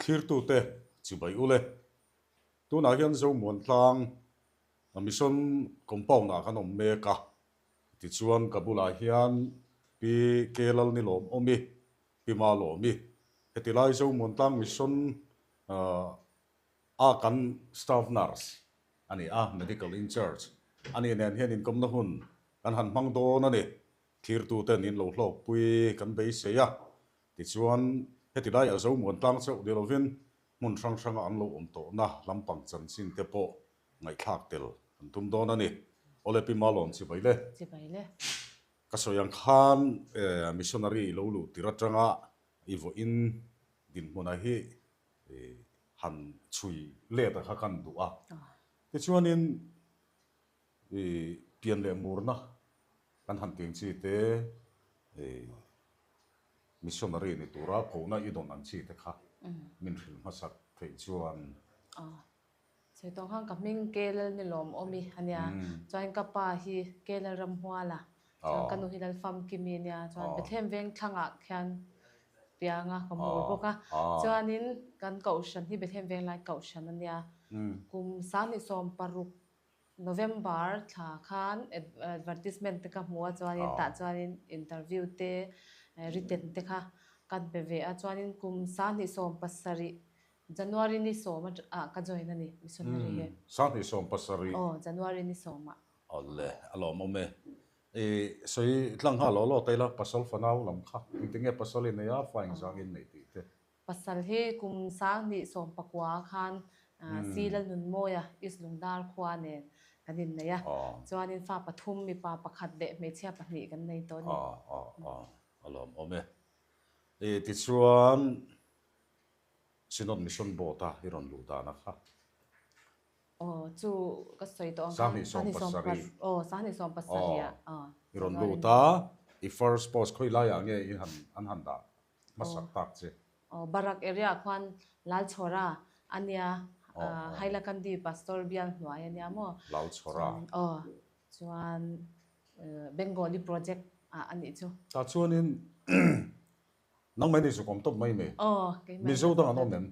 Thlirtute chibai u le. Tunah hian Zomuantlang Mission Compound ah kan awm mek a, tichuan ka bulah hian Pi Kelalnilawmawmi, Pi Malawmi, heti lai Zomuantlang Mission a kan Staff Nurse a ni a, Medical in Charge a nih nen hian inkawmna hun kan han hmang dawn a ni. Thirtuten in lo hlawkpui kan beisei a, tichuan heti laiah Zomuantlang chauh ni lovin hmun hrang hranga an lo awm tawhna lampang chanchin te pawh ngaihthlak tel kan tum dawn a ni. Awle Pi Malawm chibai le. Chibai le. Ka sawi ang khan missionary lo luh tir atanga i vawiin dinhmuna hi han chhui let a kha kan duh a. Tichuanin i pian leh murna kan han tih ang chi te missionary ni tura kohna i dawn ang chi te kha min hrilh hmasak theih chuan. Sawi tawng khan ka hming Kelal ni lawm awm i a nia. Chuan ka pa hi Kelal Ramhuala, chuan ka nu hi Lalfamkimi a nia. Chuan Bethlehem veng thlangah khian piang a, ka mur bawk a. Chuanin kan kohhran hi Bethlehem veng lai kohhran a nia. Kum 2016 November thla khan advertisement te ka hmu a, chuanin tah chuanin interview te written te kha kan pe ve a. Chuanin kum 2017 January ni sawm ah ka join a ni missionary hi. 2017. Aw, January ni sawm ah. Awle, a lawmawm e. I sawi tlang nghal law law ta ila, pasal fanau lam kha engtin nge pasal i nei a, fa engzang in nei tih te. Pasal hi kum 2019 khan Si Lalnunmawia, East Lungdar khua nen kan innei a. Chuanin fa pathum, mipa pakhat leh hmeichhia pahnih kan nei tawh a ni. A lawmawm e. I tichuan Synod Mission Board a i rawn luh dan a kha. Aw, chu ka sawi tawh ang kha. 2017. Aw, 2017 ah. Aw, i rawn lut a, i first post khawi laiah nge i han an han dah hmasak tak che? Aw, Barak area ah khuan Lalchhawra a nia, Hailakandi Pastor bial hnuai a nia maw? Lalchhawra. Aw, chuan Bengali project ah a nih chu. Tah chuanin Nang mai ni zuk awm tawp mai mi? Aw, keimah Mizo dang an awm em?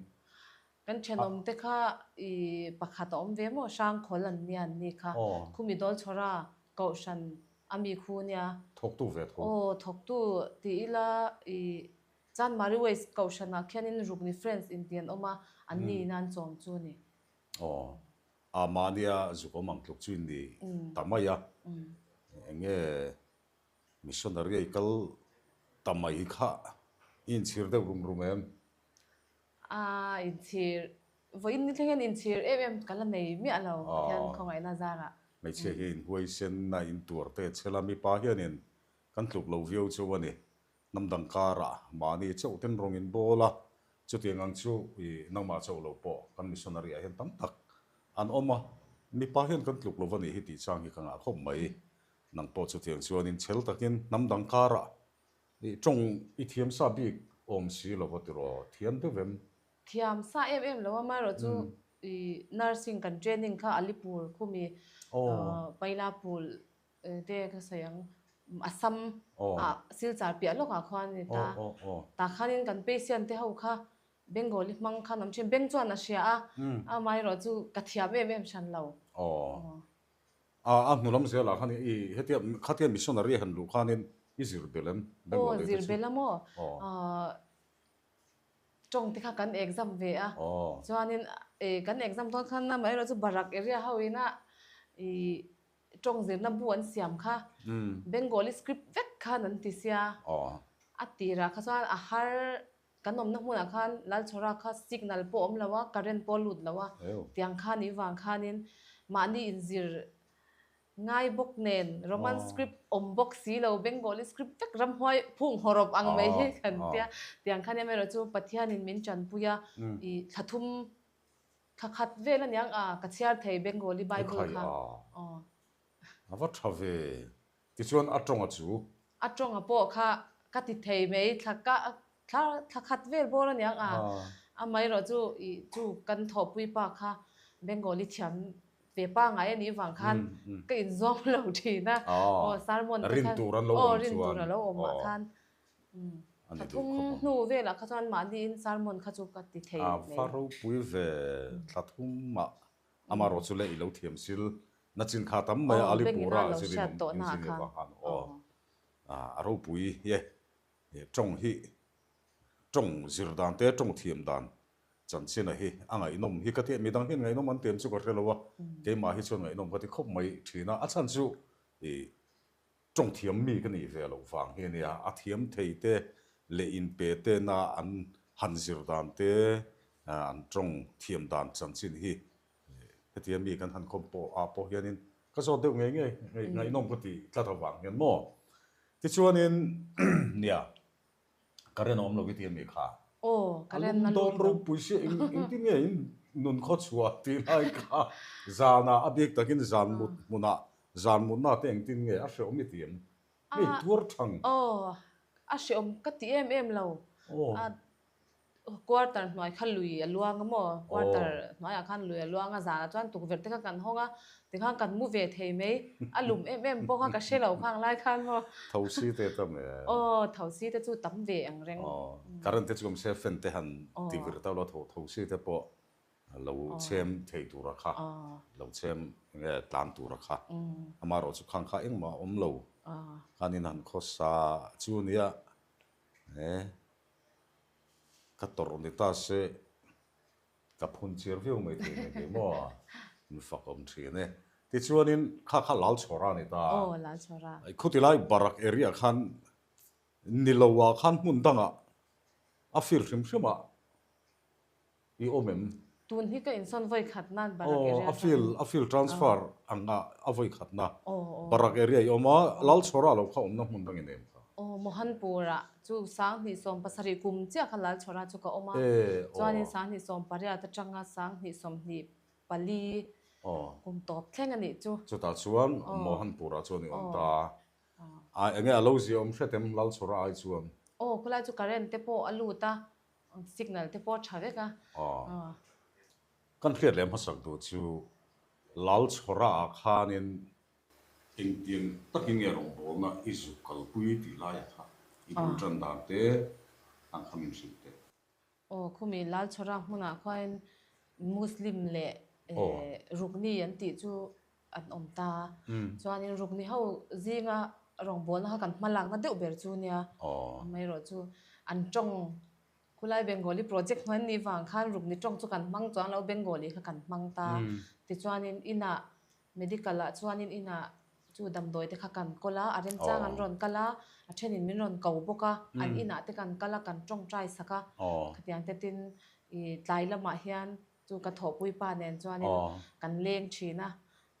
Kan thenawm te kha i pakhat a awm ve maw? Hrangkhawl an nia an ni kha. Khumi Dawlchhawra Kohhran a mi khu nia. Thawktu ve tho. Aw, thawktu ti ila i Chanmari West Kohhranah khianin Rukni Friends inti an awm a, an ni in an chawm chu ni. Aw, a mahnia zuk awm ang tluk chu in ni ta mai a. Eng nge Missionary a i kal ta mai kha i inchhir deuh rum rum em? A inchhir, vawiin ni thleng hian inchhir em em ka la nei miah lo Pathian khawngaihna zarah. Hmeichhia hi inhuaisen a intuar te chhel a, mipa hianin kan tluk lo viau chu a ni. Hnam dang karah mahni chauh ten rawng in bawl a, chutiang ang chu i nangmah chauh lo pawh kan missionary ah hian tam tak an awm a, mipa hian kan tluk lo va nih hi tih chang hi ka ngah khawp mai. Nang pawh chutiang chuanin chhel takin hnam dang karah i tawng i thiam sa bik awm si lo va tiraw thiam deuh em? Thiam sa em em lo a, amaherawh chu i nursing kan training kha Alipur khumi Pailapul te ka sawi ang Assam ah Silchar piah lawkah khuan a ni ta. Tah khanin kan patient te ho kha Bengali hmang khan awm thin. Beng chuan a hria a, amaherawh chu ka thiam em em hran lo. A a hnu lam zelah khan i hetia khatia missionary a han luh khanin i zir bel em? Aw zir bel a maw? Aw tawng te kha kan exam ve a, chuanin kan exam dawn khan amaherawh chu Barak area ho ina i tawng zirna bu an siam kha Bengali script vek khan an ti sia, a tirah kha chuan a har Kan awmna hmunah khan Lalchhawra kha signal pawh awm lo a, current pawh a lut lo a, tiang khan i vang khanin mahni inzir ngai bawk nen Roman script awm bawk si lo, Bengali script vek ramhuai phung hawrawp ang mai hi kan tia, tiang khan emaherawh chu Pathianin min tanpui a, i thla thum thla khat vel aniang a, ka chhiar thei Bengali Bible kha. A va tha ve. Tichuan a tawnga chu. A tawnga pawh kha ka ti thei mai, thla ka thla thla khat vel bawr aniang a, amaherawh chu i chu kan thawhpui pa kha Bengali thiam ve pa ngai anih vang khan ka inzuam lo thin a, aw sermon te kha rin tur an lo awm chuan, rin tur a lo awm ah khan. A ni Thla duh thum khawp ang. hnu velah kha chuan mahniin sermon kha chu ka ti thei A mai. va ropui ve thla thumah amarawh chu leh i lo thiam sil nachin kha tam mai a Aw bengin Alipura a lo zirin hriat awm tawh naah engineer khan vang khan aw aw. A ropui e tawng hi tawng zir dan te tawng thiam dan chanchin a hi a ngaihnawm hi ka ti a midang hian ngaihnawm an tiam chu ka hre lo a keimah hi chuan ngaihnawm ka ti khawp mai thin a a chhan chu ih Tawng thiam mi ka nih ve loh vang hi a nia, a thiam thei te leh inpe te na an han zir dan te, an tawng thiam dan chanchin hi hetia mi kan han khawm pawh ah pawh hianin ka zawt deuh ngei ngei, ngaihnawm ka tih tlat avang hian maw. Tichuanin nia Current a awm lo i ti a mi kha? Aw, A current lum a dawn lut lo. ropui sia eng engtin nge in nun khaw chhuah tih lai kha zanah a bik takin zan mut hmunah zan mutna te engtin nge a hreawm i ti em? Hei tuar thang. Aw, a hreawm ka ti em em lo. Aw. A Quarter hnuai kha lui a luang a maw? Quarter hnuaiah khan lui a luang a, zanah chuan tukverh te kha kan hawng a, tikhan kan mu ve thei mai. A lum em em pawh kha ka hre lo khang lai khan maw? Thosi te tam e. Aw, thosi te chu tam ve ang reng. Aw, current te chu awm se fan te han ti vir ta lo, thosi te pawh lo chhem thei tura kha, lo chhem enge tlan tura kha. Amaherawh chu khang kha engmah a awm lo. Khanin han khawsa chu nia e. Ka tawrh ni ta se, ka phun chiar viau mai thei mai thei maw? Min fak awm thin e. Tichuanin kha kha Lal Chhawra a ni ta. Aw, Lal Chhawra. Khuti lai Barak area khan ni lo ah khan hmun dangah a fir hrim hrim ah I awm em? Tun hi ka insawn vawi khat nan Barak Aw, area a field, atangin. a field transfer ang a, a vawi khat na. Aw, aw. Barak area i awm a, Lalchhawra lo kha awmna hmun dangin em kha? Aw, Mohanpur ah chu 2017 kum chiah kha Lalchhawra chu ka awm a, E, aw. chuanin 2018 atanga 2024 Aw. kum tawp thleng a nih chu. Chutah chuan Aw. Mohanpur ah chuan i awm Aw. ta. Aw. A, enge a lo zia awm hret em Lalchhawra ai chuan? Aw, khulai chu current te pawh a lut a, Signal te pawh a tha vek a. Aw. Kan hriat leh hmasak duh chu Lalchhawra ah khanin engtiang takin nge rawngbawlna i zuk kalpui tih laiah kha i bul tan dan te ang kha min hrilh teh. Aw, khumi Lalchhawra hmunah khuain Muslim leh Rukni an tih chu an awm ta. Chuanin Rukni ho zinga rawngbawlna kha kan hma lakna deuh ber chu nia. Amaherawh chu an tawng khulai Bengali project hnuai an nih vang khan Rukni tawng chu kan hmang chuang lo Bengali kha kan hmang ta. Tichuanin inah medical ah chuanin inah chu damdawi te kha kan kawl a, a remchang an rawn kal a, a thenin min rawn ko bawk a, an inah te kan kal a, kan tawngtai sak a. Khatiang te tin ih tlai lamah hian Chu ka thawhpui pa nen chuanin kan leng thin a,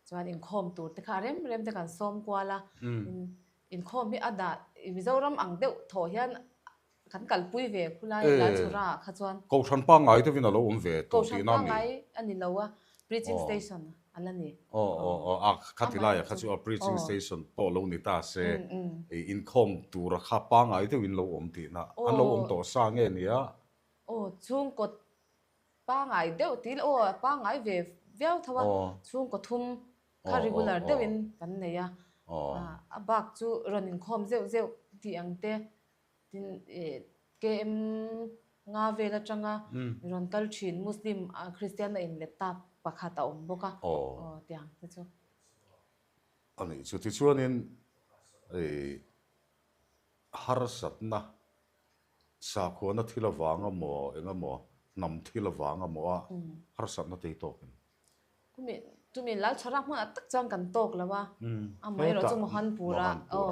chuan inkhawm tur te kha a rem rem te kan sawm kual a, inkhawm hi a dah Mizoram ang deuh thawh hian kan kalpui ve khulai Lalchhura ah kha chuan. Kohhran pangngai deuhin a lo awm ve tawh Kohhran tihna a mi? pangngai a ni lo a, preaching station a la ni. Aw aw aw a khati laiah kha chu a preaching station pawh lo ni ta se, inkhawm tura kha pangngai deuhin lo awm tihna an lo awm tawh sa nge nia? Aw chhungkaw Pangai deuh ti ila aw pangai ve viau tho a, chhungkaw thum kha regular deuhin kan nei a, a bak chu rawn inkhawm zeuh zeuh tih ang te, tin KM nga vel atanga rawn kal thin Muslim Christian a inlet ta pakhat a awm bawk a, aw tiang te chu. A nih chu tichuanin harsatna Sakhuana thil avang amaw, eng emaw, hnam thil avang amaw a harsatna te hi tawk em? Chumi, chumi Lalchhara hmunah tak chuan kan tawk lo a, amaherawh chu Mohanpura, aw,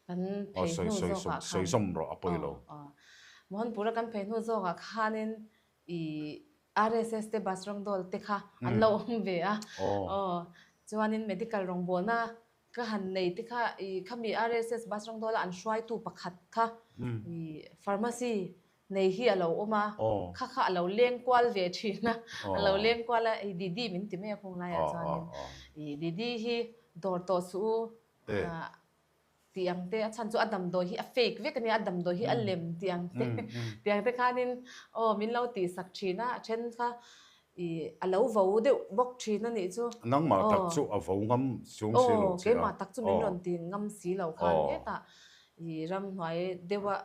kan phei hnu zawkah khan. Sawi zawm rawh a pawi lo. Aw, Mohanpura kan phei hnu zawkah khanin i RSS te Bajrang Dal te kha an lo awm ve a, aw, chuanin medical rawngbawlna Ka han nei te kha i khami RSS bus rawng dawla an hruaitu pakhat kha i pharmacy nei hi a lo awm a, kha kha a lo leng kual ve thin a, a lo leng kual a, i Didi min ti mai a khung laiah chuanin i Didi hi dawr tawh suh u tih ang te, a chhan chu a damdawi hi a fake vek a nia, a damdawi hi a lem tih ang te, tih ang te khanin aw min lo tihsak thin a, a then kha I a lo vo deuh bawk thin a nih chu. Nangmah tak chu a vo ngam chung si lo Aw, che a. keimah tak chu min rawn ti ngam si lo khan hetah i ramhnuai deuha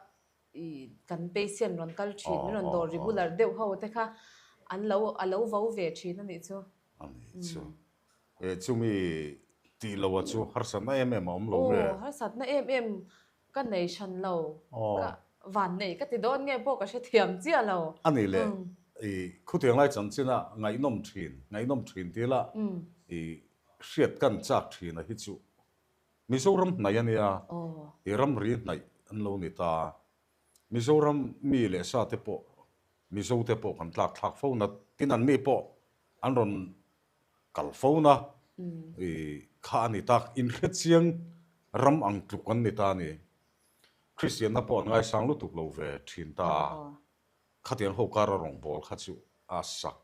I kan patient rawn kal thin, min rawn dawr regular deuh ho te kha an lo a lo vo ve thin a nih chu. A nih chu. E chumi tih lo a chu harsatna em em a awm lo nge? Aw harsatna em em ka nei hran lo. Ka van nei ka ti dawn nge pawh ka hrethiam chiah lo. A nih leh i khutiang lai chanchin a ngaihnawm thin, ngaihnawm thin ti la i hriat kan chak thin a hi chu Mizoram hnaih a nia, i ramri hnaih an lo ni ta. Mizoram mi leh sa te pawh, Mizo te pawh kan tlak thlak fo na, tin an mi pawh an rawn kal fo na, i kha a ni tak, inhrechiang ram ang tluk an ni ta a ni. Kristianna pawh an ngaisang lutuk lo ve thin ta a. Khatiang ho kara rawngbâwl kha chu a sak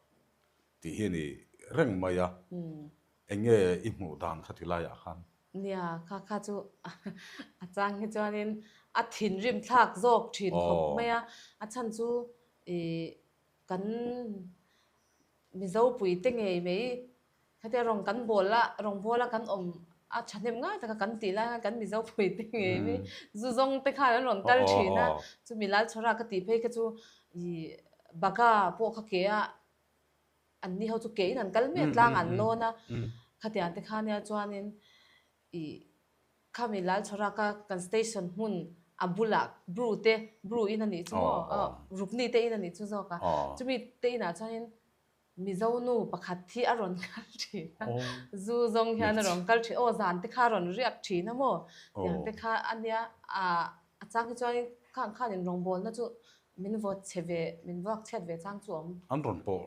tih hi a ni reng mai a, eng nge i hmuh dan kha ti laiah khan? Nia, kha kha chu a chang hi chuanin a thinrim thlak zawk thin khawp mai a, a chhan chu ih kan Mizopui te ngei mai Khatia rawng kan bawl a, rawng bawl a kan awm a thahnem ngai taka kan tih lai khan kan Mizo pui te ngei mai zu zawng te khan an rawn kal thin a, chumi Lalchhawra ka tih phei kha chu ih Baga pawh kha ke a an ni ho chu ke in an kal mai a tlang an lawn a, khatiang te kha nia chuanin ih khami Lalchhawra ka kan station hmun a bulah Bru te Bru in a nih chu maw Rukni te in a nih chu zawk a, chumi te inah chuanin Mizo nu pakhat hi a rawn kal thin a, zu zawng hian a rawn kal thin, aw zan te kha a rawn riak thin a maw tiang te kha a nia, a chang hi chuan khang khanin rawngbawlna chu min vawt chhe ve, min vuak chhiat ve chang chu a awm. An rawn pawh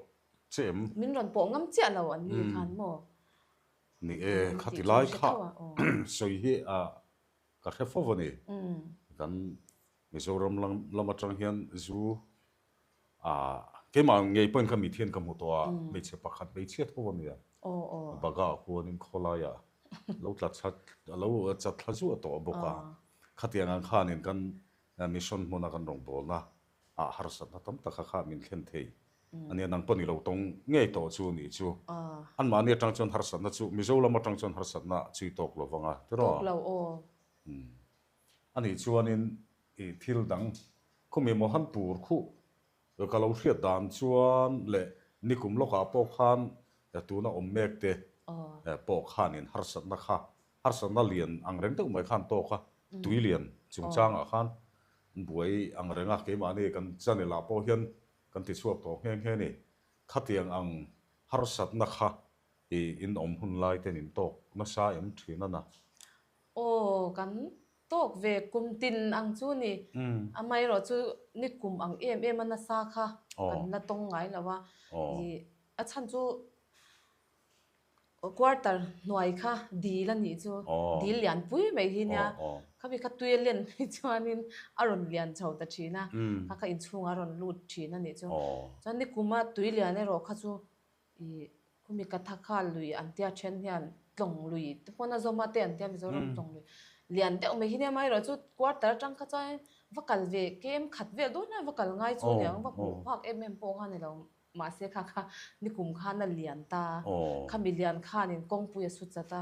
che em? Min rawn pawh ngam chiah lo an ni khan maw? Ni e, khati lai kha sawi hi ka hre fo a ni, kan Mizoram lam atang hian zu Ah, keimah ngei pawhin ka mit hian ka hmu tawh a, hmeichhe pakhat hmeichhia tho a nia. Baga khuanin khawlaiah lo tla chat, a lo chat thla zuah tawh bawk a. Khatiang ang khanin kan mission hmuna kan rawngbawlna ah harsatna tam taka kha min thlen thei a nia. Nang pawh ni lo tawng ngei tawh chu nih chu. Anmahni atang chuan harsatna chu, Mizo lam atang chuan harsatna chui tawk lo vang a, tiraw? Tawk lo aw. Anih chuanin i thil dang khumi maw han tur khuh ka lo hriat dan chuan leh nikum lawkah pawh khan tuna awm mek te pawh khanin harsatna kha harsatna lian ang reng deuh mai khan tawk a, tui lian chungchangah khan buai ang reng a, keimahni kan channel ah pawh hian kan ti chhuak tawh nghe nghe ni. Khatiang ang harsatna kha i in awm hun lai ten in tawk nasa em thin a na? Aw, kan tawk ve kum tin ang chu ni. Amaherawh chu ni kum ang em em a nasa kha kan la tawng ngai lo a. Ih, a chhan chu quarter hnuai kha dil a nih chu, dil lian pui mai hi nia. Khami kha tui a len mai chuanin a rawn lian chho ta thin a, kha kha inchhungah a rawn lut thin a nih chu. Chuan ni kuma tui lian erawh kha chu Ih, khumi Kathakha lui an tia then hian tlawng lui te pawn a zawm a te an tia Mizoram tlawng lui lian deuh mai hi nia amaherawh chu quarter atang kha chuan va kal ve kem khat vel dawn a va kal ngai chu niang va hmuh phak em em pawh kha ni lo mahse kha kha nikum khan a lian ta khami lian khanin kawngpui a su chat a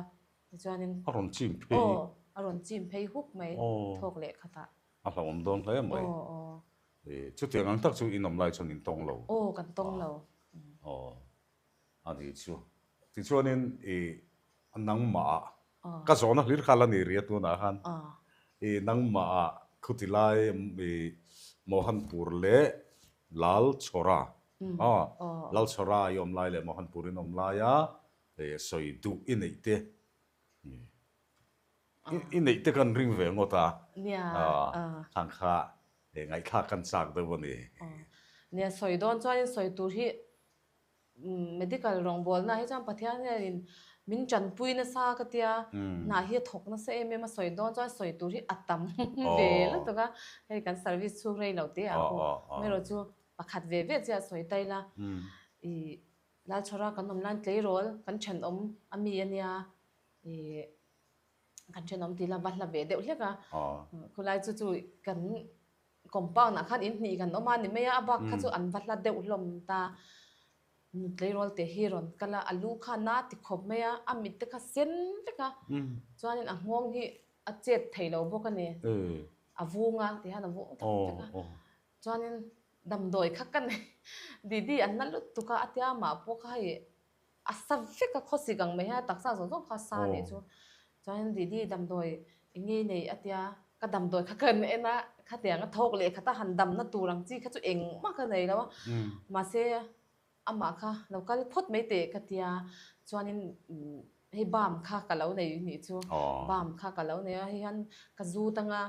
tichuanin A rawn chim phei. Aw a rawn chim phei huk mai thawk leh khatah. A hlauhawm dawn hle mai. Chutiang ang tak chu in awm lai chuan in tawng lo. Aw kan tawng lo. Aw a nih chu. Tichuanin i nangmah ah ka zawhna hlir kha la ni ri a tunah khan i nangmah ah khuti lai i Mohanpur leh Lalchhawra aw Lalchhawra i awm lai leh Mohanpur in awm laia sawi duh i neih te I neih te kan ring ve ngawt a. Nia. Khang kha ngaihthlak kan chak deuh a ni. Nia, sawi dawn chuanin sawi tur hi medical rawngbawlna hi chuan Pathian hianin min tanpui nasa ka tia, hnah hi a thawk nasa em em a, sawi dawn chuan sawi tur hi a tam ve lutuk a, hei kan service chhung rei lo te ah pawh amaherawh chu pakhat ve ve chiah sawi ta ila i Lalchhawra kan awm laiin tleirawl kan thenawm a mi a nia. Ih kan thenawm tih la va hla ve deuh hlek a, khulai chu chu kan compound ah khan in hnih kan awm a ni mai a, a bak kha chu an va hla deuh hlawm ta. Tleirawl te hi rawn kal a, a lu kha na ti khawp mai a, a mit te kha sen vek a, chuanin a nghawng hi a chet thei lo bawk a ni. A vung a ti hian a vung tak vek a. Chuanin damdawi kha ka nei Didi an la lutuk a a tia mah pawh kha hei a sa vek a khawsik ang mai hian a taksa zawng zawng kha a sa anih chu. Chuanin Didi damdawi eng nge i nei a tia ka damdawi kha kan en a khatiang a thawk leh khat a han damna tur ang chi kha chu engmah ka nei lo a mahse Amah kha lo kal phawt mai teh ka tia, chuanin hei bam kha ka lo nei nih chu, bam kha ka lo nei a, hei hian ka zut anga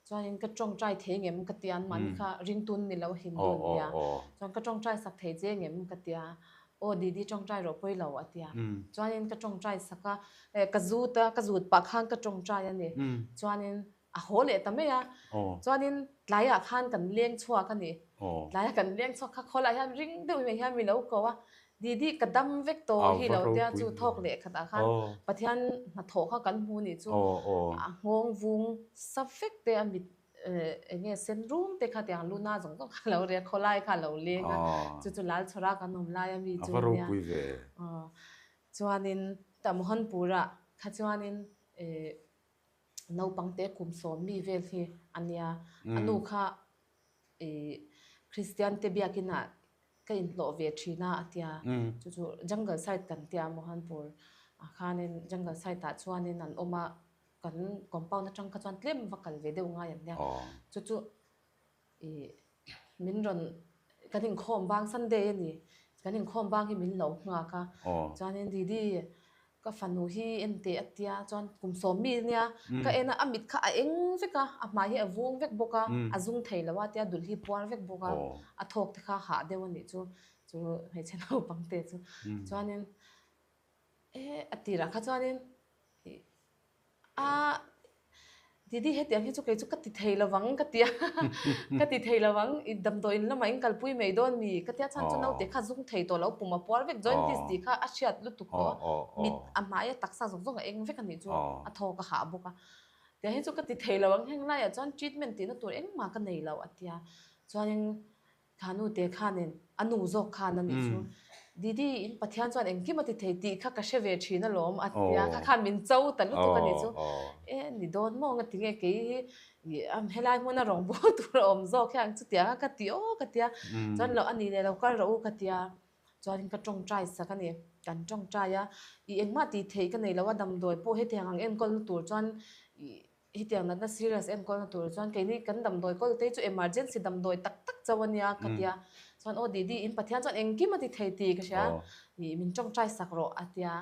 chuanin ka tawngtai thei ngem ka tia, anmahni kha ringtun ni lo Hindu an tia, chuan ka tawngtai sak thei che ngem ka tia, aw Didi tawngtai rawh pawi lo a tia, chuanin ka tawngtai sak a, ka zut a, ka zut pah khan ka tawngtai a ni, chuanin A haw leh ta mai a, chuanin tlaiah khan kan leng chhuak a ni. Tlaiah kan leng chhuak kha khawlah hian ring deuh mai hian mi lo ko a, Didi ka dam vek tawh hi lo tia chu thawk leh khatah khan Pathian hnathawh kha kan hmu nih chu a nghawng vung sa vek te a mit eng nge sen rum te kha tiang luna zawng zawng kha lo ri a, khawlai kha a lo leng a, chu chu Lalchhawra kan awm lai a mi chu nia. Chuanin Mohanpur-ah kha chuanin Naupangte kum sawmmi vel hi a nia. A nu kha ih Kristian te biakinah ka inhlawh ve thin a a tia. Chu chu jungle side kan tia Mohanpur ah khanin jungle side ah chuanin an awm a, kan compound atang kha chuan tlem va kal ve deuh ngai an nia. Chu chu ih min rawn kan inkhawm bang Sunday a ni kan inkhawm bang hi min lo nghak a chuanin Didi ka fanu hi en teh a tia chuan kum sawm mi ania ka en a a mit kha a eng vek a a hmai hi a vung vek bawk a a zung thei lo a tia dul hi puar vek bawk a a thawk te kha hah deuh a nih chu chu hmeichhe naupang te chu chuanin e a tirah kha chuanin ih A, Didi hetiang hi chu kei chu ka ti thei lovang ka ti a, ka ti thei lovang i damdawiin lamah in kalpui mai dawn mi ka tia chhan chu naute kha zung thei tawh lo pum a puar vek jaundice tih kha a hriat lutuk tawh a, mit a hmai a taksa zawng zawng a eng vek a nih chu a thawk a hah bawk a, tiang hi chu ka ti thei lo ang heng laiah chuan treatment tihna tur engmah ka nei lo a tia chuanin Kha nu te khanin a nu zawk khan a nih chu Didi in Pathian chuan engkim a ti thei tih kha ka hre ve thin alawm a tia kha khan min cho ta lutuk a nih chu e ni dawn maw nga tinge kei hi helai hmuna rawngbâwl tur a awm zawk hian chutiang a ka ti aw ka tia chuan lo a ni leh lo kal rawh u ka tia chuanin ka tawngtai sak a ni kan tawngtai a i engmah tih theih ka nei lo a damdawi pawh hetiang ang enkawlna tur chuan i Hetiang natna serious enkawlna tur chuan keini kan damdawi kawl te chu emergency damdawi tak tak chauh a nia ka tia. Chuan aw Didi in Pathian chuan engkim a ti thei tih ka hria ih min tawngtai sak rawh a tia.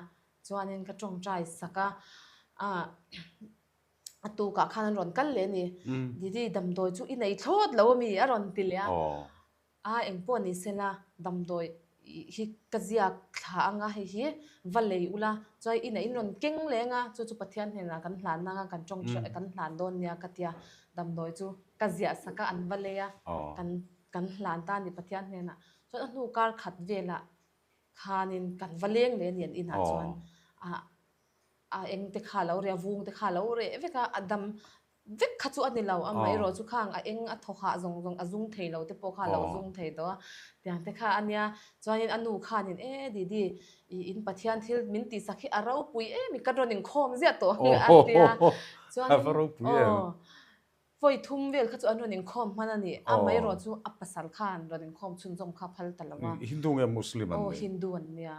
Chuanin ka tawngtai sak a, ah a tukah khan an rawn kal leh a ni. Didi damdawi chu i nei thlawt lo a mi a rawn ti leh a. A engpawh ni sela damdawi hi ka ziak thla anga hei hi va lei ula chuan inah in rawn keng leng a chu chu Pathian hnenah kan hlan anga kan tawng kan hlan dawn nia ka tia damdawi chu ka ziah sak a an va lei a kan kan hlan ta a ni Pathian hnenah chuan a hnu kar khat velah khanin kan va leng leh a ni an inah chuan a a eng te kha a lo reh a vung te kha a lo reh vek a a dam vek kha chu a ni lo amaherawh chu khang a eng a thaw hah zawng zawng a zung thei lo te pawh kha a lo zung thei tawh a tiang te kha a nia chuanin a nu khanin e Didi ih in Pathian thil min tihsak hi a ropui em i ka rawn inkhawm ziah tawh ang a tia chuanin aw vawi thum vel kha chu an rawn inkhawm hman a ni amaherawh chu a pasal khan rawn inkhawm chhunzawm kha phal ta lo a Hindu nge Muslim an ni? Aw Hindu an nia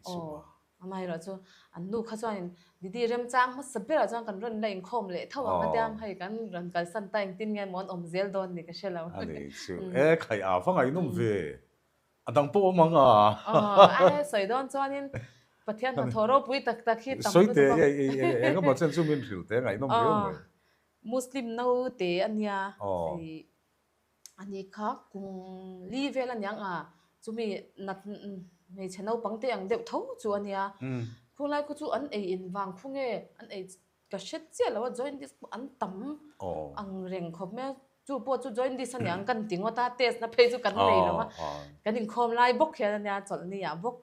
aw. Amaherawh chu an nu kha chuanin Didi remchang hmasa berah chuan kan rawn la inkhawm leh tho ang a tia hei kan rawn kalsan ta engtin nge maw an awm zel dawn ni ka hre lo. A ni chu e khai a va ngaihnawm ve a dang pawh awm ang a. Aw a sawi dawn chuanin Pathian hnathawh ropui tak tak hi tam lutuk a. Sawi teh engemaw chen chu min hrilh teh ngaihnawm riau mai. Muslim naute a nia A ni kha kum li vel a niang a, chumi nat hmeichhe naupang te ang deuh tho chu a nia. Khunglai khu chu an ei in vang khu nge an ei ka hre chiah lo a, jaundice pawh an tam ang reng khawp mai a, chu pawh chu jaundice a niang kan ti ngawt a, test na phei chu kan nei lo a, kan inkhawm lai bawk hian a nia chawlhni ah bawk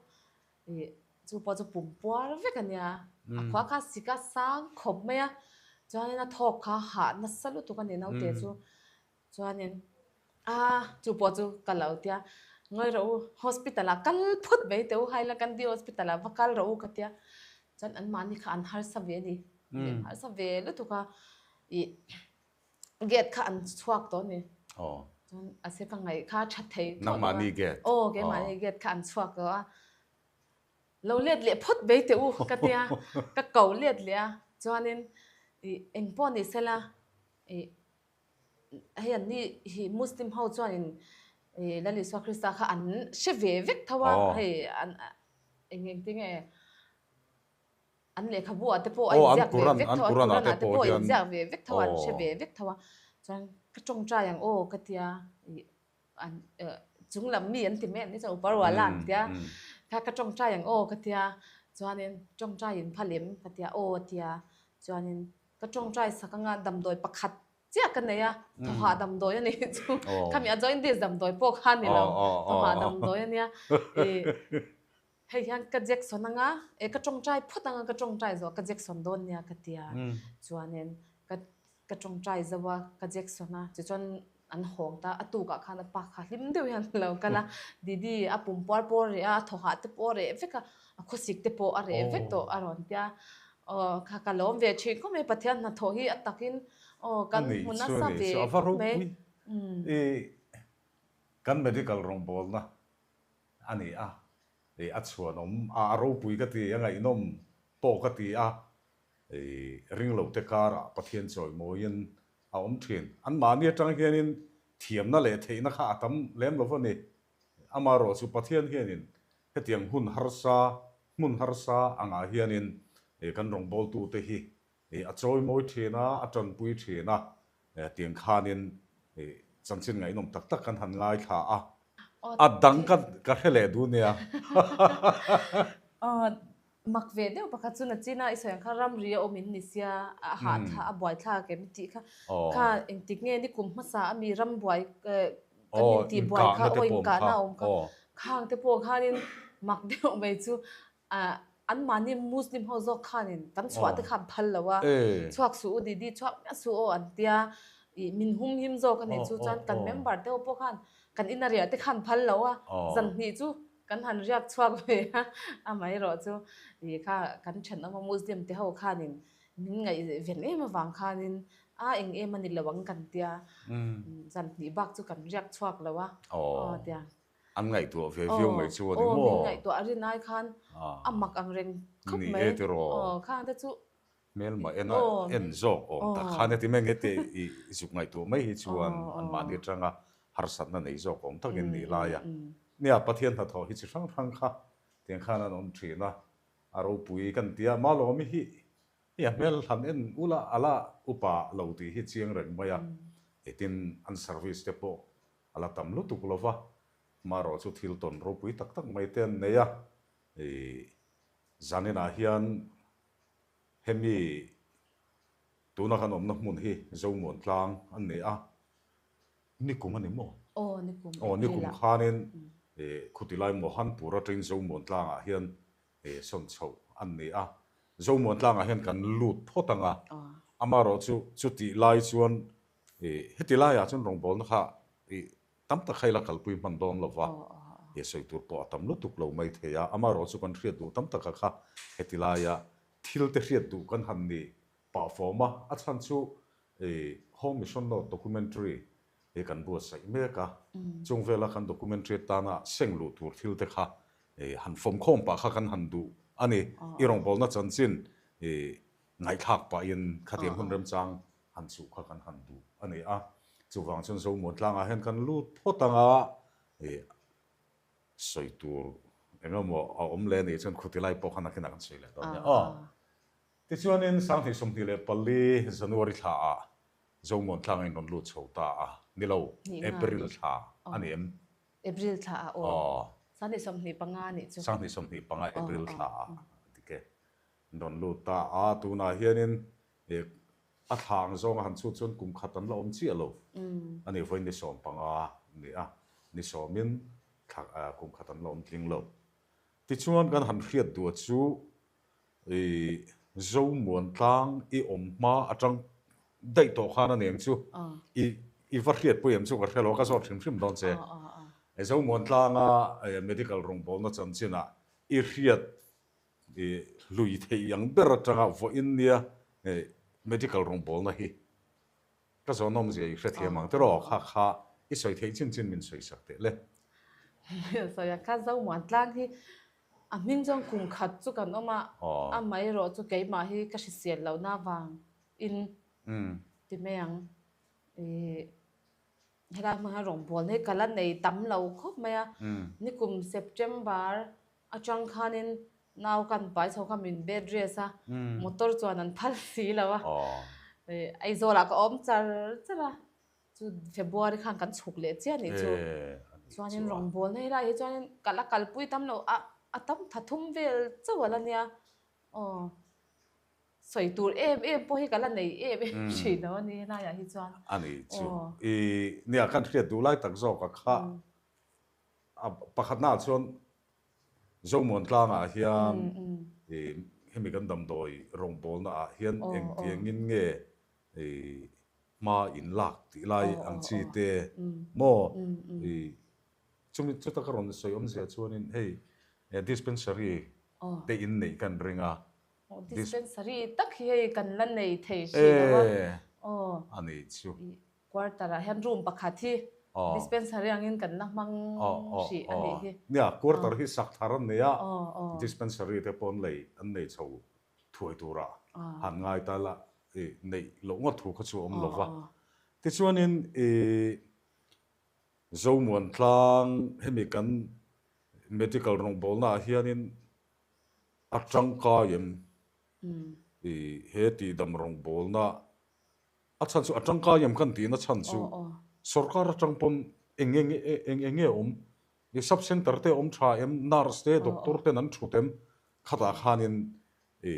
ih chu pawh chu pum puar vek a nia, a khua kha sik a sang khawp mai a, chuanin a thawk kha hah nasa lutuk a ni naute chu. Chuanin, A, chu pawh chu ka lo tia, Ngawi rawh u, hospital ah kal phut mai teh u, Hailakandi hospital ah va kal rawh u ka tia. Chuan anmahni kha an harsa ve a ni, an harsa ve lutuk a, ih Gate kha an chhuak tawh a ni. Chuan a se ka ngaih kha a tha thei tawh lo a. Nangmahni gate. Aw keimahni gate kha an chhuak tawh a. Lo let leh phawt bei teh u ka tia, ka ko let leh a. Chuanin ih eng pawh ni sela ih hei an ni hi Muslim ho chuanin ih Lal Isua Krista kha an hre ve vek tho a, hei an eng engtin nge An lehkhabu ah te pawh a inziak ve vek tho a, Quran ah te pawh a inziak ve vek tho a, an hre ve vek tho a. Chuan ka tawngtai ang aw ka tia, ih an chung lam mi an ti mai an ni chuan Uparwala an tia, kha ka tawngtai ang aw ka tia, chuanin tawngtai in phal em ka tia aw a tia, chuanin ka tawngtai sak anga damdawi pakhat chiah ka nei a, thawhah damdawi a nih chu, khami a jaundice damdawi pawh kha a ni lo, thawhah damdawi a nia, ih. Hei hian ka Jackson anga e ka tawngtai phawt anga ka tawngtai zawh ka Jackson dawn nia ka ti a, chuanin ka ka tawngtai zo a ka Jackson a tichuan an hawng ta a tukah khan a pa kha hlim deuh hian a lo kal a, Didi a pum puar pawh a reh a, a thaw hah te pawh a reh vek a, a khawsik te pawh a reh vek tawh a rawn ti a, aw kha ka lawm ve thin khawp mai Pathian hnathawh hi a takin aw kan hmu nasa ve khawp mai. I kan medical rawngbawlna a ni a, ih a chhuanawm a, a ropui ka ti, a ngaihnawm pawh ka ti a, ih ringlote karah Pathian chawimawiin a awm thin. Anmahni atang hianin thiamna leh theihna kha a tam lem lo va ni. Amaherawh chu Pathian hianin hetiang hun harsa, hmun harsa angah hianin ih kan rawngbawltute hi Ih a chawimawi thin a, a tanpui thin a, tiang khanin ih chanchin ngaihnawm tak tak kan han ngaithla a. A dang ka ka hre leh duh nia. Aw mak ve deuh pakhat chu Nachina i sawi ang kha ramri a awm in ni sia, a hahthlak a buaithlak em tih kha kha engtik nge ni kum hmasa a mi ram buai kan intih buai kha aw inkahna a awm kha khang te pawh khanin mak deuh mai chu Anmahni Muslim ho zawk khanin kan chhuah te kha an phal lo a, chhuak suh u Didi chhuak miah suh aw an tia, ih min hum him zawk a nih chu chuan kan member te ho pawh khan kan ina riah te kha an phal lo a, zan hnih chu kan han riak chhuak ve a, amaherawh chu ih kha kan thenawm a Muslim te ho khanin min ngaihven em avang khanin a eng em a ni lo ang kan tia, zan hnih bak chu kan riak chhuak lo a, aw tia. An ngaihtuah ve viau mai chu a ni maw? Aw, min ngaihtuah a rin ai khan a mak ang reng khawp mai. Ni e tiraw? Aw, khang te chu. Hmelma en a en zawk awm tak khan heti mai nge te i zuk ngaihtuah mai hi chuan anmahni atanga harsatna nei zawk awm takin nih lai a. Nia, Pathian hnathawh hi chi hrang hrang kha tiang khan an awm thin a, a ropui kan tia Malawmi hi hei a hmel han en ula a la upa lo tih hi chiang reng mai a, tin an service te pawh A la tam lutuk lo va, hmarawh chu thil tawn ropui tak tak mai te an nei a. Ih, zaninah hian hemi tuna kan awmna hmun hi Zomuan tlang an ni a, nikum a ni maw? Aw, nikum Aw, nikum khanin ih Khutilai Mohanpur atangin Zomuan tlangah hian ih sawn chhoh an ni a. Zomuan tlangah hian kan lut phawt ang a, amaherawh chu chutih lai chuan Ih, heti laiah chuan rawngbawlna kha ih tam tak kha ila kalpui hman dawn lo va, ih sawi tur pawh a tam lutuk lo mai thei a, amaherawh chu kan hriat duh tam taka kha heti laia thil te hriat duh kan han ni pah fawm a, a chhan chu ih Home Mission Note documentary hi kan buatsaih mek a, chung vela kan documentary atana seng luh tur thil te kha ih han fawmkhawm pah kha kan han duh a ni, i rawngbawlna chanchin ih ngaihthlak pahin khatiang hun remchang han chuh kha kan han duh a ni a, chuvang chuan Zomuan tlangah hian kan lut phawt ang a, ih sawi tur eng emaw a awm leh a nih chuan khuti lai pawh kha nakinah kan sawi leh dawn nia aw. Tichuanin 2024 January thlaah Zomuan tlangah in rawn lut chho ta a, ni lo, April thla a ni em? April thla ah aw. 2025 a nih chu. 2025 April thla ah a dik e. In rawn lut ta a, tunah hianin ih A thla ang zawnga han chhut chuan kum khat an la awm chiah lo a ni, vawiin ni 15 a ni a, ni sawmin thla kum khat an la awm tling lo. Tichuan kan han hriat duh chu i Zomuan tlang i awm hma atang daih tawh khan a ni ang chu, i i va hriat pui em chu ka hre lo a, ka zawt hrim hrim dawn che. Zomuan tlanga medical rawngbawlna chanchinah i hriat I hlui theih ang ber atanga vawiin nia medical rawngbawlna hi Ka zawnawmzia i hrethiam ang tiraw? Kha kha i sawi theih chin chin min sawi sak teh le. Sawi ang kha Zomuan tlang hi a hming chuan kum khat chu kan awm a, amaherawh chu keimah hi ka hrisel lohna avang in ti mai ang. Helai hmun hian rawngbawlna hi ka la nei tam lo khawp mai a, nikum September atang khanin nau kan pai chho kha min bed rest a, motor chuan an phal si lo a, Aizawlah ka awm char char a, chu February khan kan chhuk leh chiah a nih chu. Chuanin rawngbawlna helai hi chuanin ka la kalpui tam lo a, a tam thathum vel chauh a la nia, aw. Sawi tur em em pawh hi ka la nei em em thin lo a ni helaiah hi chuan. A ni chu. I nia kan hriat duh lai tak zawk a kha a pakhatnaah chuan Zomuan tlangah hian i hemi kan damdawi rawngbawlna ah hian engtiangin nge i hma in lak tih lai ang chi te maw i chumi chuta ka rawn sawi awmzia chuanin hei dispensary te in neih kan ring a. Dispensary tak hi hei kan la nei thei hri lo a. Aw. A nih chu. Quarter ah hian room pakhat hi dispensary angin kan la hmang hrih a nih hi. Nia, quarter hi sak thar an nei a, dispensary te pawh an lei an nei chho thuai tura han ngai ta la neih loh ngawt thu kha chu a awm lo va. Tichuanin i Zomuan tlang hemi kan medical rawngbawlna ah hianin A tangkai em? I he tihdam rawngbawlna a chhan chu a tangkai em kan tihna chhan chu sorkar atang pawn eng eng eng eng nge awm? I sub center te awm tha em? Nurse te doctor ten an thut em? Khatah khanin i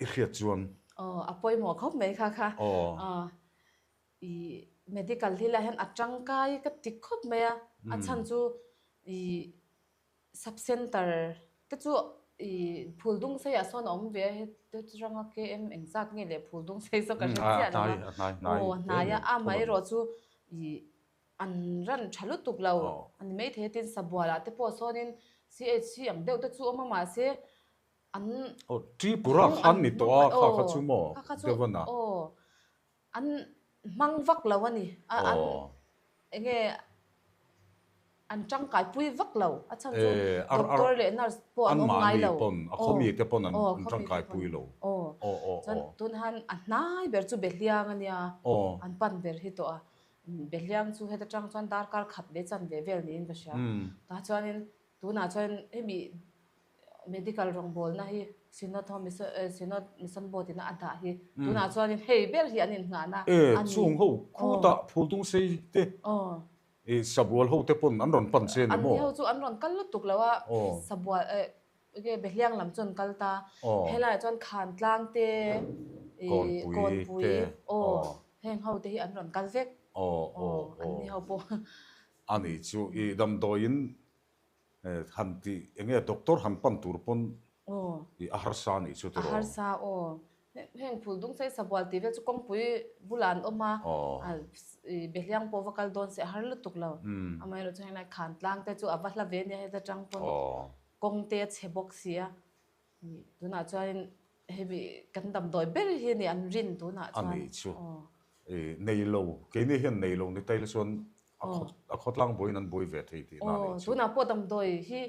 i hriat chuan. Aw a pawimawh khawp mai kha kha. I medical hi lah hian a tangkai ka ti khawp mai a, a chhan chu i Sub Centre te chu i phul dung sei ah sawn a awm ve a, heti ranga KM engzat nge leh phul dung sei saw ka hre chiah lo a, aw a hnai a, amaherawh chu i an ran tha lutuk lo a ni maithei a, tin Sabual ah te pawh sawnin CHC ang deuh te chu awm a mahse an Aw Tripura khan ni tawh a kha kha chu maw Devon a. Aw An hmang vak lo a ni. An enge an tangkai pui vak lo. A chhan chu doctor leh nurse pawh an awm ngai lo. Anmahni pawn, a khawmi te pawn an tangkai pui lo. Chuan tun han a hnai ber chu Behliang a nia. An pan ber hi tawh a. Behliang chu heta tang chuan darkar khat leh chanve vel niin ka hria. Tah chuanin tunah chuan hemi Medical rawngbawlna hi Synod ho Synod Mission Board ina a dah hi tunah chuanin hei ber hi an innghahna a ni. Chung ho khutah Phultung sei te i Sabual ho te pawn an rawn pan che a ni maw? An ni ho chu an rawn kal lutuk lo a, Sabual enge Behliang lam chu an kal ta. Helaiah chuan Khantlang te i Kawnpui aw heng ho te hi an rawn kal vek. An ni ho pawh. A ni chu i damdawiin Han tih eng nge doctor han pan tur pawn i a harsa anih chu tiraw? A harsa aw. Heng phul dung sei sabual tih vel chu kawngpui bulah an awm a, Behliang pawh va kal dawn se a har lutuk lo. Amaherawh chu henglai Khantlang te chu a va hla ve nia heta tang pawn kawng te a chhe bawk si a. Tunah chuanin hemi kan damdawi ber hi a ni an rin tunah chuan. A nih chu. Nei lo, keini hian nei lo ni ta ila chuan a khawtlang buaiin an buai ve thei tihna a nih chu. Tunah pawh damdawi hi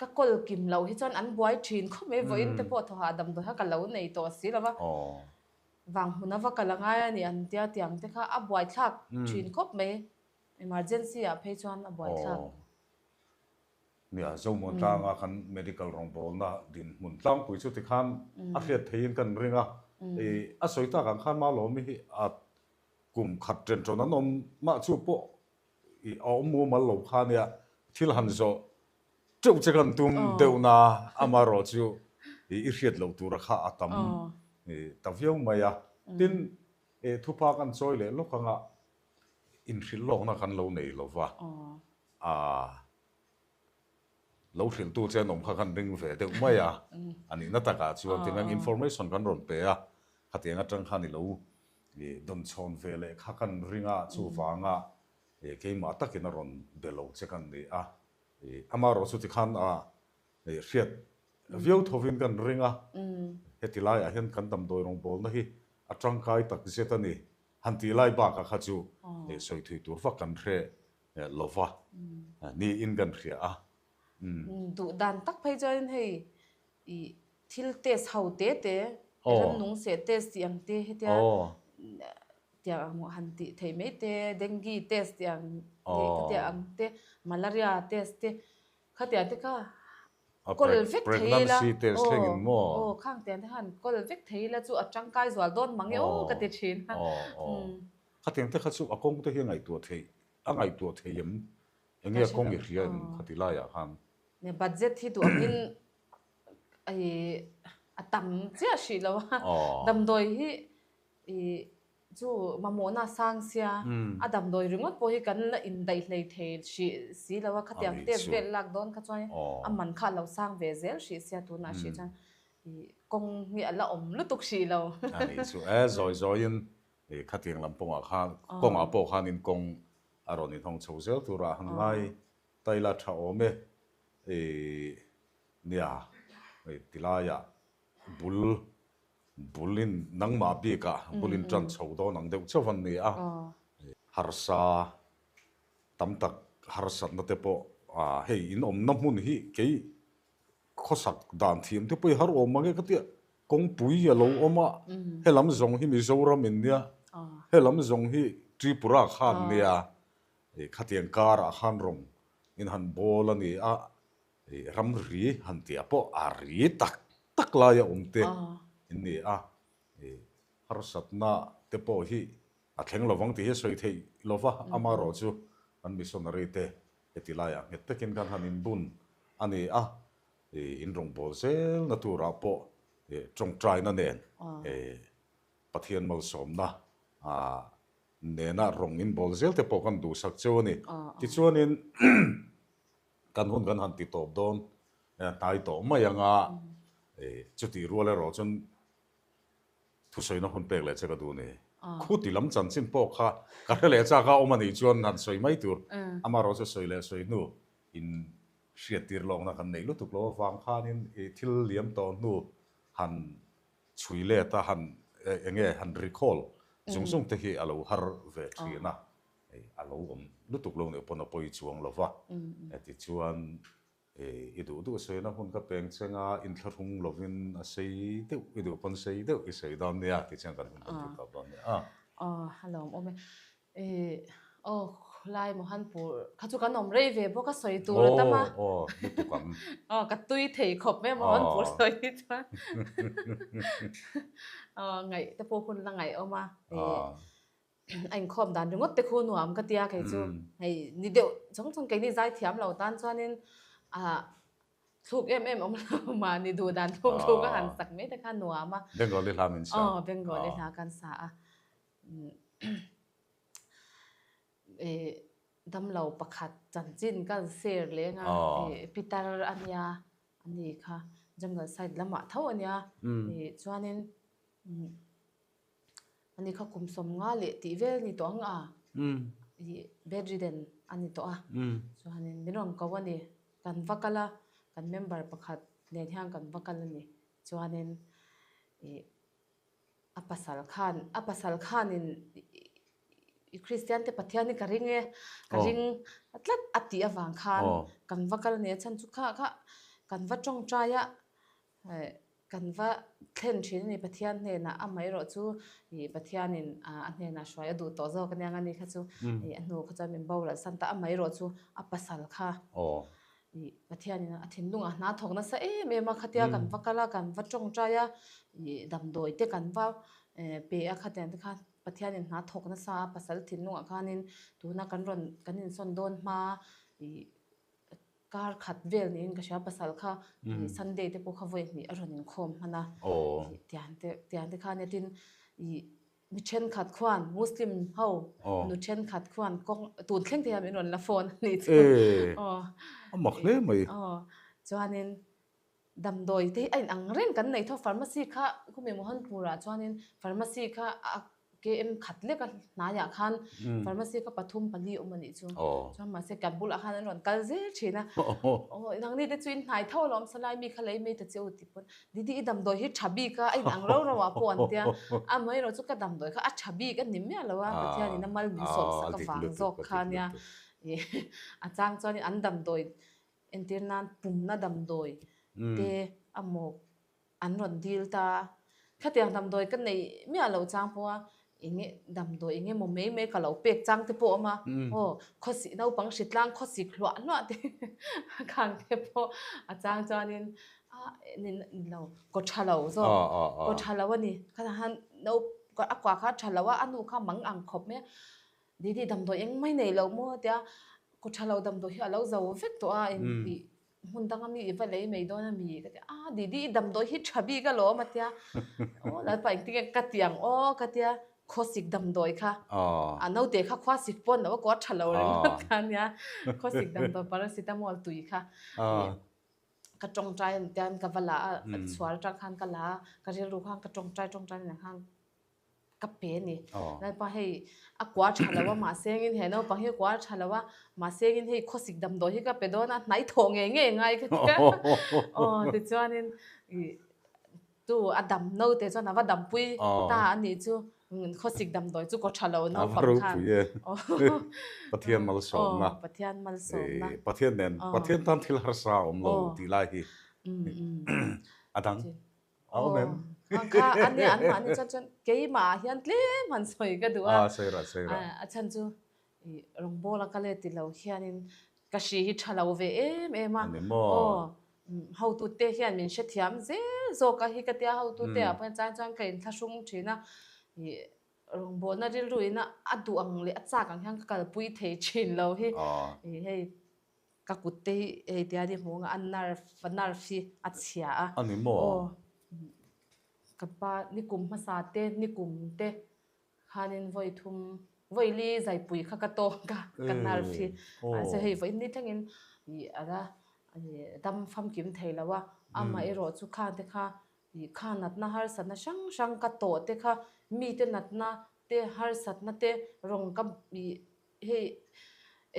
ka kawl kim loh hi chuan an buai thin khawp mai, vawiin te pawh thawhah damdawi kha ka lo nei tawh si lo va, vang hmun a va kal a ngai a ni an tia tiang te kha a buaithlak thin khawp mai, emergency ah phei chuan a buaithlak. Nia, Zomuan tlanga kan medical rawngbawlna dinhmun tlangpui chu tikhan a hriat theihin kan ring a. I a sawi tak ang khan Malawmi hi a kum khat ṭen ṭawn an awm mah chu pawh i a awm mumal lo kha nia, thil han zawh ṭeuh che kan tum deuh na amaherawh chu i i hriat loh tura kha a tam ta viau mai a. Tin, thupa kan chawi leh lawk anga inhrilh lawkna kan lo nei lo va. A lo hrilhtu che an awm kha kan ring ve deuh mai a, a nihna takah chuan tingang information kan rawn pe a, khatiang atang khan i lo dawnchhawn ve leh kha kan ring a, chuvanga keimah takin a rawn be lo che kan ni a, amaherawh chu tikhan a hriat viau thovin kan ring a, heti laiah hian kan damdawi rawngbawlna hi. a tangkai tak zet a ni. Han tih lai bakah kha chu sawi thui tur vak kan hre lo va, niin kan hria a. Duh dan tak phei chuanin hei i thil test ho te te, rannung seh test tih ang te hetia tiang ang han tih theih mai te, dengue test tih ang khatiang ang te, malaria test te khatiang te kha kawl vek thei ila aw khang tiang te khan kawl vek thei ila chu a tangkai zual dawn mang e aw ka ti thin a. Khatiang te kha chu a kawng te hi a ngaihtuah theih a ngaihtuah thei em? Enge a kawng i hria em khati laiah khan? Budget hi duh angin a tam chiah hrih lo a, damdawi hi chu mamawhna a sang sia, a damdawi ringawt pawh hi kan la indaih hlei thei hrih si lo a, khatiang test vel lak dawn kha chuan a man kha a lo sang ve zel hrih sia tunah hrih chuan kawng hi a la awm lutuk hrih lo. A nih chu e, zawi zawiin khatiang lam pawngah khan kawngah pawh khanin kawng a rawn inhawng chho zel turah han ngai ta ila tha awm e. Nia, hei tilaiah bul bulin nangmah bikah bulin tan chho dawn ang deuh chauh an ni a, harsa tam tak harsatna te pawh hei in awmna hmun hi kei khawsak dan thiam te pawh i har awm ang e ka tia, kawngpui a lo awm a, helam zawng hi Mizoram in nia, helam zawng hi Tripura khan nia, khatiang karah khan rawng in han bawl a ni a, ramri han tih ah pawh a ri tak tak laia awm te in ni a, harsatna te pawh hi a thleng lovang tih hi a sawi theih lo va, amaherawh chu kan missionary te heti laiah nghet takin kan han inbun a ni a, in rawngbâwl zelna turah pawh tawngtaina nen Pathian malsawmna nena rawng in bawl zel te pawh kan duhsak cheu a ni. Tichuanin kan hun kan han ti tawp dawn hnai tawh mai ang a, chutih rual erawh chuan thusawina hun pek leh che ka duh a ni. Khuti lam chanchin pawh kha ka hre leh chak a, awm a nih chuan han sawi mai tur. Amaherawh chu sawi leh sawi hnu in hriattir lawkna kan neih lutuk lo avang khanin thil liam tawh hnu han Chhui let a han eng nge han recall zung zung te hi a lo har ve thin a, hei a lo awm lutuk lo nih pawn a pawi chuang lo va, tichuan i duh duh sawina hun ka peng cheng a, inthlahrung lovin a sei deuh i duh pawn sei deuh i sawi dawn nia tichuan kan hun kan ti tawp dawn nia. Aw a lawm awm e. Ih aw khulai Mohanpur kha chu kan awm rei ve bawk a sawi tur a tam a. Aw aw lutuk ang. Aw ka tui thei khawp mai a Mohanpur sawi hi chuan. Aw ngaih te pawh hun la ngaih awm a. Ih a inkhawm dan ringawt te khu nuam ka tia kei chu. Hei ni deuh chawng chawng keini zai thiam lo tan chuanin ah thluk em em awm lo mahni duh dan thluk thluk a han sak mai te kha nuam a. Bengali hla min sa. Aw Bengali hla kan sa a. Damlo pakhat chanchin ka share leng a, pitar a nia, a ni kha jungle side lamah tho a nia, chuanin a ni kha kum 50 leh tih vel a ni tawh ang a, bedridden a ni tawh a, chuanin min rawn ko a ni, kan va kal a, kan member pakhat nen hian kan va kal a ni, chuanin ih. A pasal khan, a pasal khanin i Kristian te Pathian hi ka ring e, ka ring tlat a tih avang khan kan va kal a ni a chhan chu kha kha kan va tawngtai a, kan va thlen thin a ni Pathian hnenah amaherawh chu ih Pathianin a hnenah hruai a duh tawh zawk aniang a ni kha chu ih a hnu kha chuan min boral san ta amaherawh chu a pasal kha Ih Pathianin a thinlungah hna thawk nasa em em a, khatia kan va kal a, kan va tawngtai a, ih damdawi te kan va pe a khatiang te khan Pathianin hna thawk nasa a, pasal thinlungah khanin tuna kan rawn kan insawn dawn hma ih kar khat vel niin ka hria pasal kha ih Sunday te pawh kha vawi hnih a rawn inkhawm hman a, tiang te tiang te khan tin ih Mi thenkhat khuan Muslim ho nu thenkhat khuan kawng tun thleng te hian min rawn la phone a nih chu. Aw. A mak hle mai. Aw. Chuanin damdawi te hi a inang reng kan nei tho pharmacy kha khumi Mohanpur ah chuanin pharmacy kha a KM khat lek a hnaiah khan pharmacy kha pathum pali awm a nih chu. Chuan mahse kan bulah khan an rawn kal zel thin a. Aw nangni te chu in hnai tho alawm salai mi kha lei mai ta che u tih pawn Didi i damdawi hi tha bik a, a in ang rau rau ah pawh an tia. Amaherawh chu ka damdawi kha a tha bik a ni miah lo a, Pathian in a mal min sawm sak avang zawk kha nia. A chang chuan an damdawi entir nan pumna damdawi te a maw an rawn dil ta a. Khatiang damdawi ka neih miah loh chang pawh a, enge damdawi enge maw mai mai ka lo pek chang te pawh a awm a, aw khawsik naupang hritlang khawsik hluah hluah te khang te pawh a chang chuanin a ni lo kaw tha lo zawk kaw tha lo a ni khatah khan a kua kha a tha lo a a nu kha mang ang khawp mai a Didi damdawi eng mai nei lo maw tia kaw tha lo damdawi hi a lo zo vek tawh a intih hmun danga mi i va lei mai dawn a mi ka ti a Didi i damdawi hi tha bik alawm a tia aw lalpa engtin nge ka ti ang aw ka tia khawsik damdawi kha a naute kha khuasik pawn lo a kua tha lo ringawt kha ania khawsik damdawi paracetamol tui kha ka tawngtai an tian ka va la a chhuar atang khan ka la a ka rilru khan ka tawngtai tawngtai nen khan ka pe a ni. Lalpa hei a kua tha lo a mahse engin he naupang hi a kua tha lo a mahse engin hei khawsik damdawi hi ka pe dawn a hnai thawh ngei ngei ngai ka ti a. Aw tichuanin ih tu a dam naute chuan a va dampui ta a nih chu khawsik damdawi chu kaw tha lo naupang khan. Pathian malsawmna. Pathian malsawmna. Pathian nen Pathian tan thil harsa a awm lo tih lai hi a dang. A awm em? Aw, kha a nia an mahni chuan chuan keimah ah hian tlem han sawi ka duh a. A, sawi rah, sawi rah. A chhan chu i rawngbawl a kal e ti lo hianin ka hri hi tha lo ve em em a. A ni maw? Aw, hotute hian min hrethiam zel zawk a hi ka tia hotute ah pawh hian chuan chuan ka inthlahrung thin a. I rawngbawlna rilru ina a duh ang leh a chak ang hian ka kalpui thei thin lo hi. I hei Ka kut te hi hei tia ni hmuh anga a nerve a nerve hi a chhia a. A ni maw? Aw. Ka pa nikum hmasa te nikum te khanin vawi thum vawi li zaipui kha ka tawk a ka nerve hi. Mahse hei vawiin ni thlengin ih a la dam famkim thei lo a. Amaherawh chu khangte kha ih kha natna harsatna hrang hrang ka tawh te kha mite natna te harsatna te rawng ka ih hei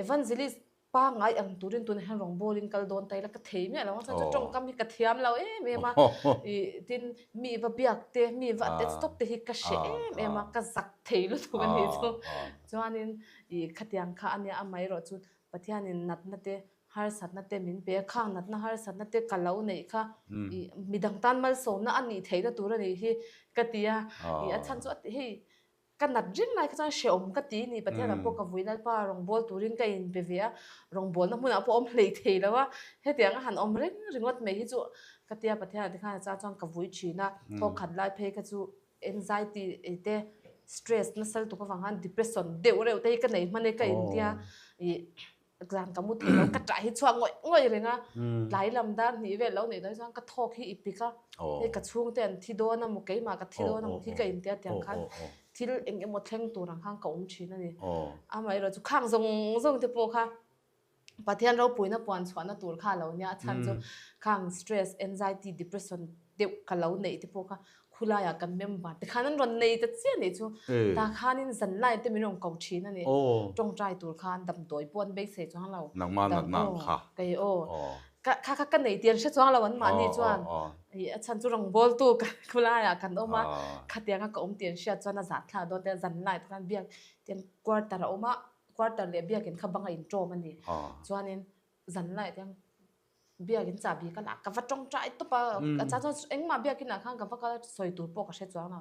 evangelist Pangngai ang turin tunah hian rawngbawl in kal dawn ta ila ka thei miah lo ang chuan chu tawngkam hi ka thiam lo em em a ih tin mi va biak te mi va attach tawp te hi ka hre em em a ka zak thei lutuk a nih chu chuanin ih khatiang kha ania amaherawh chu Pathianin natna te harsatna te min pe a khang natna harsatna te ka lo neih kha ih midang tan malsawmna a nih theihna tur a nih hi ka ti a ih a chhan chu hei Ka nat reng lai kha chuan hrehawm ka ti ni, Pathianah pawh ka vui Lalpa rawngbâwl turin ka inpe ve a, rawngbâwlna hmunah pawh awm hlei thei lo a, hetiang a han awm reng ringawt mai hi chu ka tia Pathianah tikhan a chang chuan ka vui thin a, thawk khat lai phei kha chu anxiety te stress nasa lutuk avang khan depression deuh reuh te hi ka nei hman e ka intia ih Zan ka mu thei lo, ka ṭah hi chhuak ngawih ngawih reng a, tlai lam dar hnih vel lo neih dawn chuan ka thawk hi i pik a, hei ka chhungte an thi dawn a maw, keimah ka thi dawn a maw khi ka intia tiang khan thil eng emaw thleng tur ang khan ka awm thin a ni. Amaherawh chu khang zawng zawng te pawh kha Pathian ropuina puan chhuahna tur kha a lo nia, a chhan chu khang stress, anxiety, depression deuh ka lo neih te pawh kha khulaiah kan member te khan an rawn nei ta chiah nih chu tah khanin zan line te min rawn ko thin a ni tawngtai tur khan damdawi pawh an beisei chuang lo nangmah natna ang kha kei aw ka kha kha ka nei tih an hre chuang lo an mahni chuan a chhan chu rawngbawltu khulaiah kan awm a khatianga ka awm tih an hriat chuan a zah thlak dawn te zan line te khan biak tian quarter a awm a quarter leh biakin kha banga inṭawm a ni chuanin zan line te Biakin chahbi ka lah ka va tawngtai tawp a, a chang chuan engmah biakin ah khan ka va kal a sawi tur pawh ka hre chuang lo.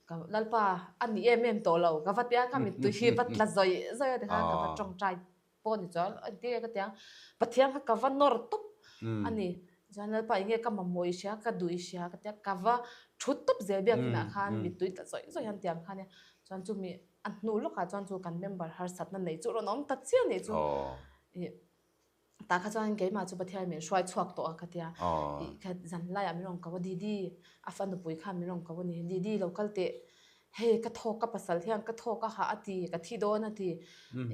Ka Lalpa a ni em em tawh lo ka va tia ka mittui hi va tla zawih zawih a tikhan ka va tawngtai pawh ni chuan engtin nge ka ti ang Pathian kha ka va nawr tawp a ni. Chuan Lalpa eng nge ka mamawh i hria ka duh i hria ka tia ka va thu tawp zel biakin ah khan mittui tla zawih zawih hian tiang khan chuan chumi a hnu lawkah chuan chu kan member harsatna nei chu rawn awm ta chiah nih chu. Tah kha chuan keimah chu Pathian min hruai chhuak tawh a ka tia. Ih kha zan laiah min rawn ko a, Didi, a fa nupui khan min rawn ko a ni. Didi lo kal teh, hei ka thawk ka pasal hian ka thawk a hah a ti, ka thi dawn a ti.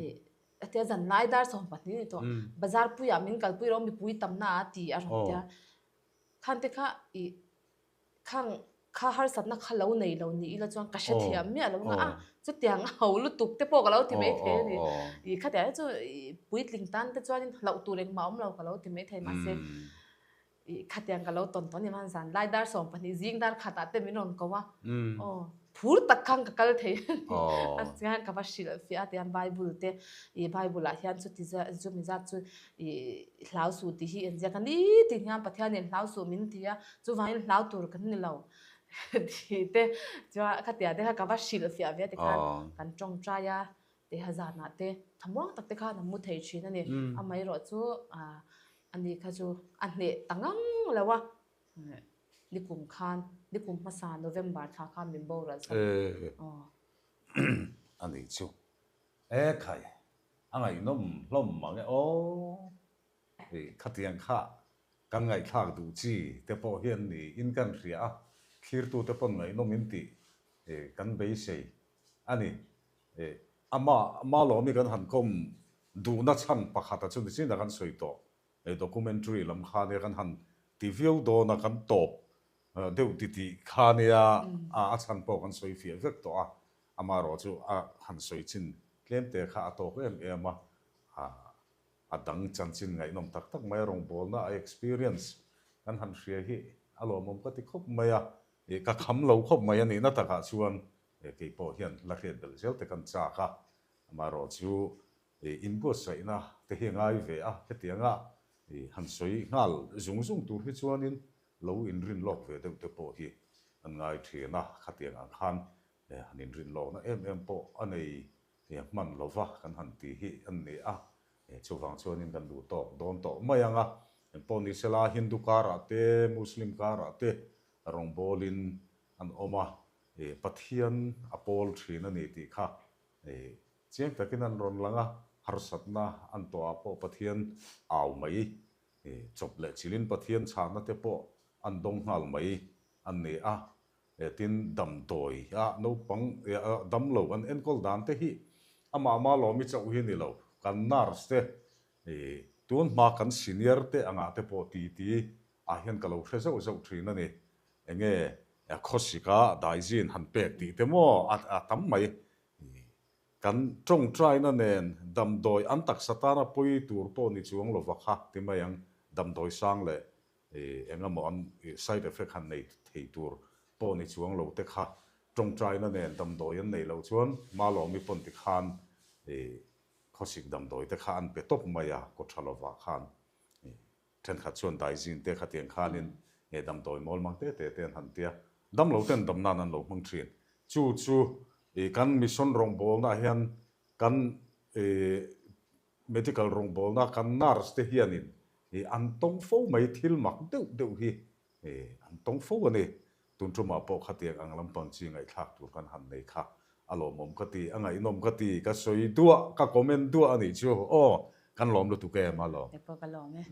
Ih a tia zan lai dar 12 ni tawh, bazar puiah min kalpui rawh mipui tamna a ti a rawn tia. Khan te kha ih khang. Kha harsatna kha lo nei lo ni ila chuan ka hrethiam miah lo nga a, chutiang a ho lutuk te pawh ka lo ti mai thei a ni. I khatiang hi chu puitling tan te chuanin hlauh tur engmah a awm lo ka lo ti mai thei mahse i khatiang ka lo tawn tawn ni khan zan lai dar 12 zing dar khatah te min rawn ko a, aw phur tak khan ka kal thei a ni. A chuan ka va hrilh fiah a tihian Bible te i Bible ah hian chuti chumi zat chu I hlau suh tih hi enziak a ni tih hian Pathianin hlau suh min ti a, chuvangin hlau tur kan ni lo tih te chuan khatia te kha ka va hrilh fiah ve tikhan kan tawngtai a, tiha zanah te thamuang tak te khan a mu thei thin a ni. Amaherawh chu ani kha chu a hneh ta ngang lo a, nikum khan nikum hmasa November thla khan min boral sak. A nih chu. E khai, a ngaihnawm hlawm mang e aw. Ih, khatiang kha kan ngaihthlak duh chi te pawh hian niin kan hria a, thlirtute pawn ngaihnawm in tih kan beisei a ni. Ih, ama Malawmi kan han kawm duhna chhan pakhata chu nichin a kan sawi tawh. Documentary lam kha nia kan han ti viau dawn a, kan tawp deuh titih kha nia a chhan pawh kan sawi fiah vek tawh a, Amaherawh chu a han sawi chin tlem te kha a tawk em em a, a dang chanchin ngaihnawm tak tak mai a rawngbawlna a experience kan han hria hi a lawmawm ka ti khawp mai a, ka kham lo khawp mai a nihna takah chuan kei pawh hian la hriat belh zel te kan chak a, amaherawh chu inbuatsaihna te hi a ngai ve a, hetianga han sawi nghal zung zung tur hi chuanin lo inrin lawk ve deuh te pawh hi an ngai thin a, khatiang ang khan han inrin lawkna em em pawh a nei hman lova kan han ti hi an ni a, chuvang chuanin kan duh tawk dawn tawh mai ang a, engpawh ni sela Hindu karah te Muslim karah te rawngbawlin an awm a, Pathian a pawl thin a ni tih kha chiang takin an rawn lang a, harsatna an tawhah pawh Pathian au mai, chawp leh chilhin Pathian chhahna te pawh an dawng nghal mai an ni a. Tin, damdawi a naupang damlo an enkawl dan te hi amah ama lawmi chauh hi a ni lo. Kan nurse te tun hma kan senior te angah te pawh ti ti ah hian ka lo hre zauh zauh thin a ni. Enge khawsika daizin han pek tih te maw a tam mai. Kan tawngtaina nen damdawi an taksa tana pawi tur pawh ni chuang lova kha ti mai ang damdawi sang leh Eng emaw an side effect han nei thei tur pawh ni chuang lo te kha tawngtaina nen damdawi an nei loh chuan Malawmi pawn ti khan khawsik damdawi te kha an pe tawp mai a, kaw tha lovah khan thenkhat chuan daizin te khatiang khanin damdawi mawl mang te te te an han tia, damlo ten dam nan an lo hmang thin. Chu chu kan mission rawngbawlnaah hian kan Medical rawngbawlna kan nurse te hianin an tawng fo mai, thil mak deuh deuh hi an tawng fo a ni. Tun tumah pawh khatiang ang lampang chi ngaihthlak tur kan han nei kha a lawmawm ka ti, a ngaihnawm ka ti, ka sawi duah, ka comment duah a nih chu aw, kan lawm lutuk em a lawm. Kei pawh ka lawm e.